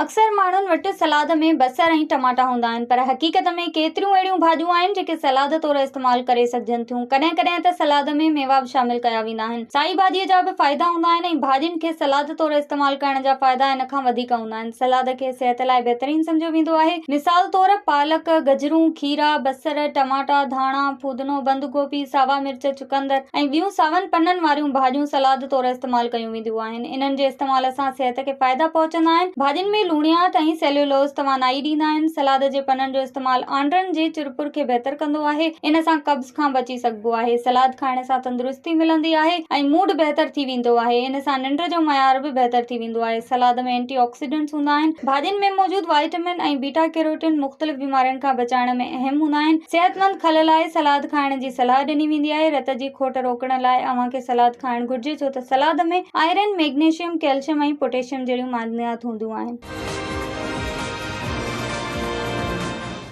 اڪثر ماڻهن وٽ سلاد ۾ بصر ۽ ٽماٽا هوندا آهن پر حقيقت ۾ ڪيتريون اهڙيون ڀاڄيون آهن جيڪي سلاد طور استعمال ڪري سگهجن ٿيون. ڪڏهن ڪڏهن ته سلاد ۾ ميوا به شامل ڪيا ويندا آهن. سائي ڀاڄي جا به فائدا هوندا آهن ۽ ڀاڄين کي سلاد طور استعمال ڪرڻ جا فائدا ان کان وڌيڪ هوندا آهن. سلاد کي صحت لاء بهترين سمجهيو ويندو آهي. مثال طور پالڪ، گجرون، کيرا، بصر، ٽماٽا، ڌاڻا، ڦودنو، بند گوبي، ساوا مرچ، چقندر ۽ ٻيون ساون پنن واريون ڀاڄيون سلاد طور استعمال ڪيون وينديون آهن. انهن جي استعمال سان صحت کي فائدا پهچندا آهن. ڀاڄين ۾ لوڻياٺ ۽ سيليولوز توانائي ڏيندا آهن. سلاد جي پنن جو استعمال آنڊرن جي چرپر کي بهتر ڪندو آهي. ان سان قبض کان بچي سگهبو آهي. سلاد کائڻ سان تندرستي ملندي آهي ۽ موڊ بهتر ٿي ويندو آهي. ان سان ننڊ جو معيار به بهتر ٿي ويندو آهي. سلاد ۾ اينٽي آڪسيڊنٽس هوندا آهن. ڀاڄين ۾ موجود وائٽمن ۽ بيٽا ڪيروٽين مختلف بيمارين کان بچائڻ ۾ اهم هوندا آهن. صحتمند کل لاء سلاد کائڻ جي صلاح ڏني ويندي آهي. رت جي کوٽ روڪڻ لاء اوهان کي سلاد کائڻ گهرجي ڇو ته salad ۾ iron, magnesium, calcium ۽ potassium جهڙيون معدنيات هونديون آهن.